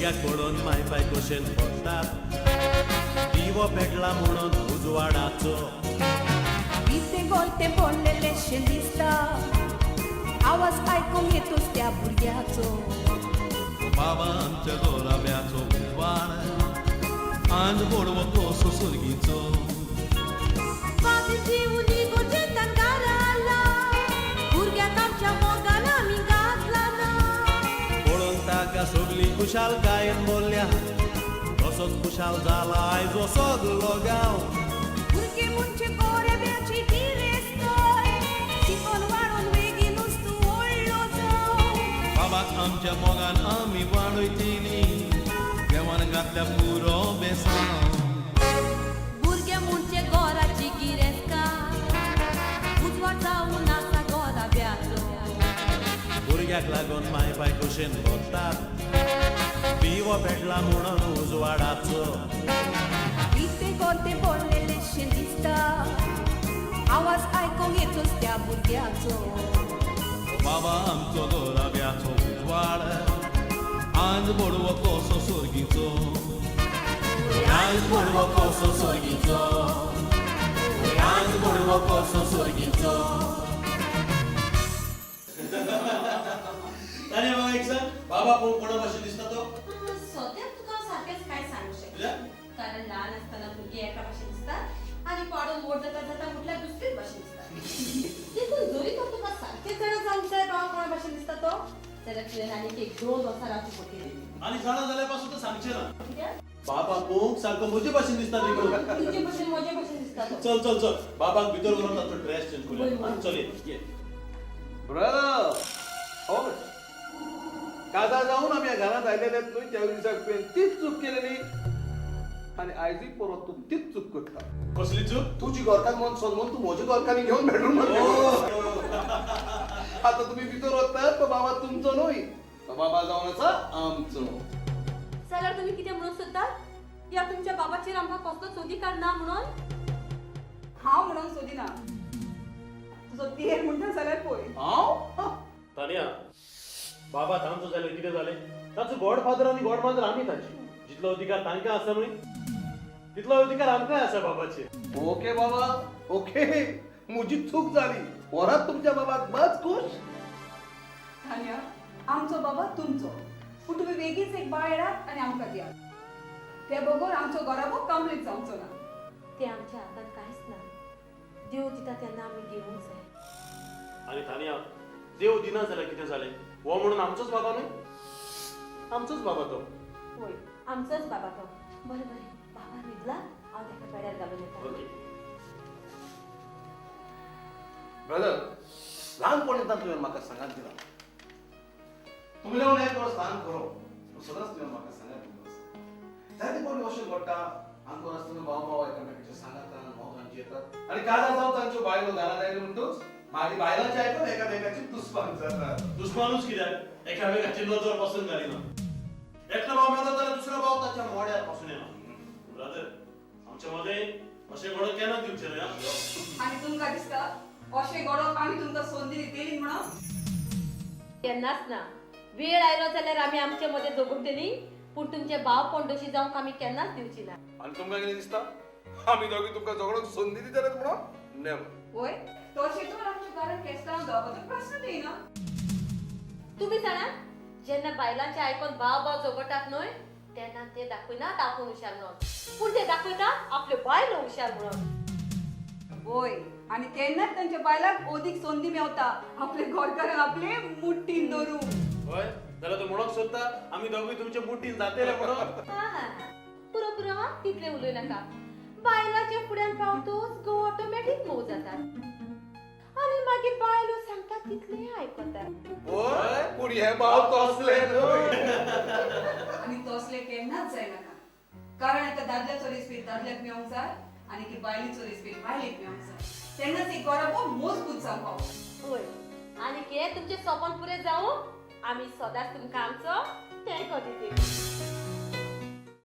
भुरग्याक पळोवन माय पाय कशेन पडटात, दिवो पेटला म्हणून उजवाडाचो. कितें गोलतें पडलेलेंशें दिसता, आवाज आयकूंक येतूच त्या भुरग्याचो. बाबा आमच्या गोराब्याचो उजवाड, आंज बोडवो कसो सुर्गीचो. पळोवन ताका सगली खुशालकायेन बोल्ल्या, तसोच खुशाल जाला आयजो सगलो गांव. भुरगे म्हणचे गोरेब्याची गिरेस्तय, शिकोन वाडून बेगीनूच तूं व्हडलो जावं. बाबाक आमच्या मोगान आमी वाडयतली, देवान घातल्या पुरो बेसांव. भुरगे म्हणचे गोराची गिरेस्का, उजवाड जावन आसा गोराब्याचो. भुरग्याक लागून माय पाय कशेन भोगतात, दिवो पेटला म्हणून उजवाडाचो. कितें गोलतें पडलेलेंशें दिसता, आवाज आयकूंक येतूच त्या भुरग्याचो. बाबा आमचो गोराब्याचो उजवाड, आंज बोडवो कसो सोर्गीचो. आंज बोडवो कसो सोर्गीचो, आंज बोडवो कसो सोर्गीचो. ताणें म्हाका एक सांग, बाबा कोण कोणा भाशेन दिसता तो? सद्याक तुका हांव सारकेंच कांय सांगूंक शकना, कित्याक? कारण ल्हान आसतना भुरगीं एका भाशेन दिसतात आनी पाडून व्हड जाता जाता म्हटल्यार दुसरीच भाशेन दिसतात. देखून जरी तर तुका सारकें जाणा जावंक जाय बाबा कोणा भाशेन दिसता तो, जाल्यार तुवें आनीक एक 2 वर्सां रावची पडटली. आनी जाणा जाल्यार पासून तो सांगचें ना. कित्याक? बाबा कोंक सारको म्हजे भाशेन दिसता देखून. तुजे भाशेन म्हजे भाशेन दिसता तो. चल चल चल, बाबाक भितर व्हरून ताचो ड्रेस चेंज वय, करूया. वय. चल ये, ये. ब्रदर, हय, काजार जावन आमी ह्या घरांत आयलेले न्हय त्या दिसाक तुवें तीच चूक केलेली आनी आयजूय परत तूं तीच चूक करता. कसली चूक? तुजी घरकान्न म्हणून सोद तूं म्हजी घरकान्नी घेवन बेडरूम. आतां तुमी भितर वतात तो बाबा तुमचो न्हय, तो बाबा जावन आसा आमचो. जाल्यार तुमी कितें म्हणूंक सोदतात? ह्या तुमच्या बाबाचेर आमकां कसलोच अधिकार ना म्हणून? हांव म्हणूंक सोदिना, तुजो देर म्हणटा जाल्यार पळय. हांव? तानिया, बाबा तांचो जाल्यार कितें जालें? तांचो गॉडफादर आनी गॉडमदर आमी तांची. जितलो अधिकार तांकां आसा न्हय, तितलो अधिकार आमकांय आसा बाबाचेर. ओके बाबा, ओके, म्हजी चूक जाली. व्हरात तुमच्या बाबाक, बस खूश. तान्या, आमचो बाबा तुमचो, पूण तुमी वेगीच एक बाळ येडात आनी आमकां दियात. ते बगर आमचो घराबो कंप्लीट जावचो ना. तें आमच्या हातांत कांयच ना. देव दिता तेन्ना आमी घेवंक जाय. आनी तानिया, देव दिना जाल्यार कितें जालें? हो म्हणून आमचोच बाबा न्हय, आमचोच बाबा तो. वय, आमचोच बाबा तो. बरें बरें, बाबा न्हिदला, हांव ताका पेड्यार घालून येता. ओके. ब्रदर, ल्हानपणींत तुवें म्हाका सांगात दिला, तुमले म्हणून एक वर्स ल्हान खरो, पूण सदांच तुवें म्हाका सांगात दिलो आसा. जायते फावटी अशें घडटा, आमकां आसतना भाव भाव एकामेकाच्या सांगातान मोगान जियेतात आनी काजार जावन तांच्यो बायलो घरांत आयल्यो म्हणटूच मागीर बायलांचें आयकून एकामेकाची दुस्मान जातात. दुस्मानूच कित्याक, एकामेकाची नदर पासून घालिना. एकलो भाव मेलो जाल्यार दुसरो भाव ताच्या मोड्यार पासून येना. ब्रदर, आमच्या मदें अशें घडोवंक केन्ना दिवचें न्हय. आनी तुमकां दिसता अशें घडोवंक आमी तुमकां संदी दितली म्हणून? केन्नाच ना. वेळ आयलो जाल्यार आमी आमचे मदें झगडटलीं, पूण तुमचे भाव पंडोशी जावंक आमी केन्नाच दिवची ना. आनी तुमकां कितें दिसता आमी दोगी तुमकां झगडोंक संदी दितले म्हणून? नेवर. वय, तशें तर आमच्या घरांत केस्तांव जावपाचो प्रस्न येना. तुमी जाणा, जेन्ना बायलांचें आयकोन भाव भाव झगडटात न्हय, तेन्ना ते दाखयनात आपूण हुशार म्हणून, पूण ते दाखयतात आपल्यो बायलो हुशार म्हणून. वय, आनी तेन्नाच तांच्या बायलांक अदीक संदी मेवता आपले घरकारांक आपले मुठीन धरूंक. हय, जाल्यार तूं म्हणूंक सोदता आमी दोगूय तुमचे मुठीन जातले म्हणून? हा, पुरो पुरो, हा, तितलें उलय नाका. बायलांच्या फुड्यान पावतूच घोव ऑटोमॅटीक मोव जातात आनी मागीर बायलो सांगतात तितलें आयकतात. हय, पूण हे भाव तसले न्हय. आनी तसले केन्नाच जायनाका, कारण एका दादल्याचो रेस्पेद दादल्याक मेवंक जाय आनी एके बायलेचो रेस्पेद बायलेक मेवंक जाय, तेन्नाच एक घराबो मजबूत जावंक पावता. वय, आनी हें तुमचें सपन पुरें जावं, आमी सदांच तुमकां आमचो तेंको दितली.